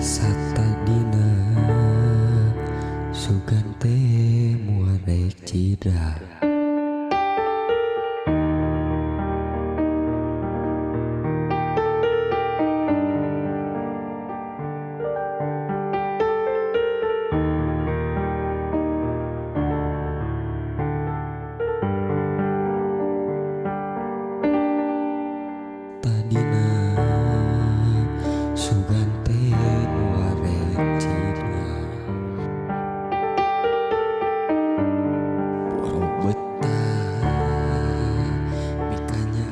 Satadina sugan teh moal rek cidra, tadina sugan teh moal rek cidra, boro betah mikanya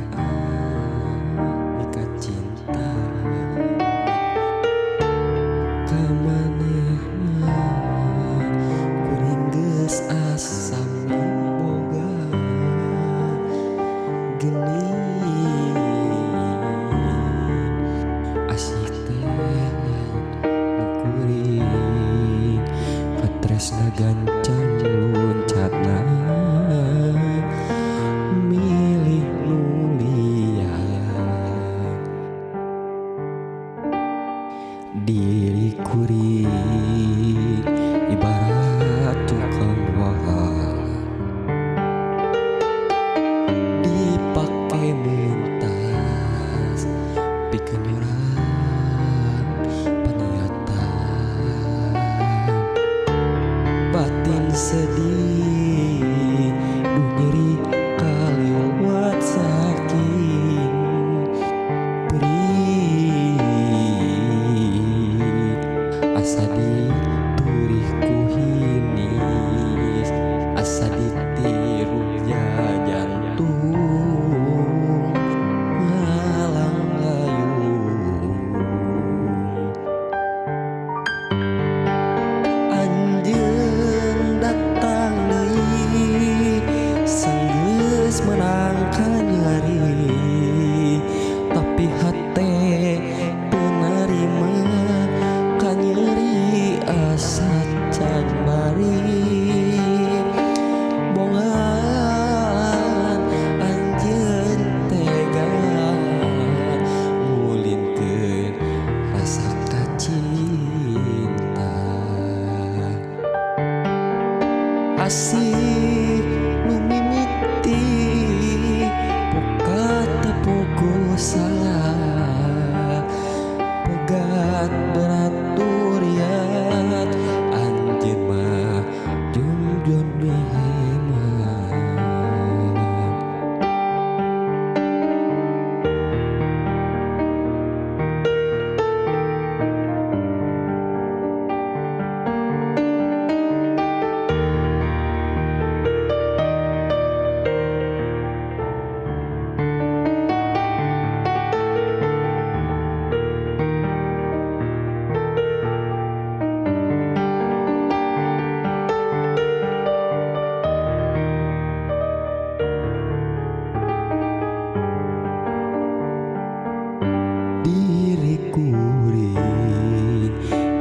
mika cinta ka manehna kuring geus asa miboga geni asih teh lain nu kuring katresna gancang loncatna milih nu liat diri kuring ibarat tukang wahala dipake muntas pikeun urang paniatan batin sedih duh nyeri kalewat saking perih asa diturih ku hinis asa ditiru jantung ngalang layung anjeun datang deui sanggeus menang kanyari tapi hate teu narima kanyeri asa can bari bongan anjeun tega ngulinkeun rasa kacinta asih nu mimiti buka tepuku salah pegat beraturiat anjeun mah junjun mihemat. Diri kuring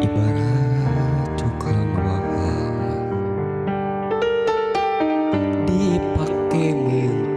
ibarat tukang wahala dipake muntas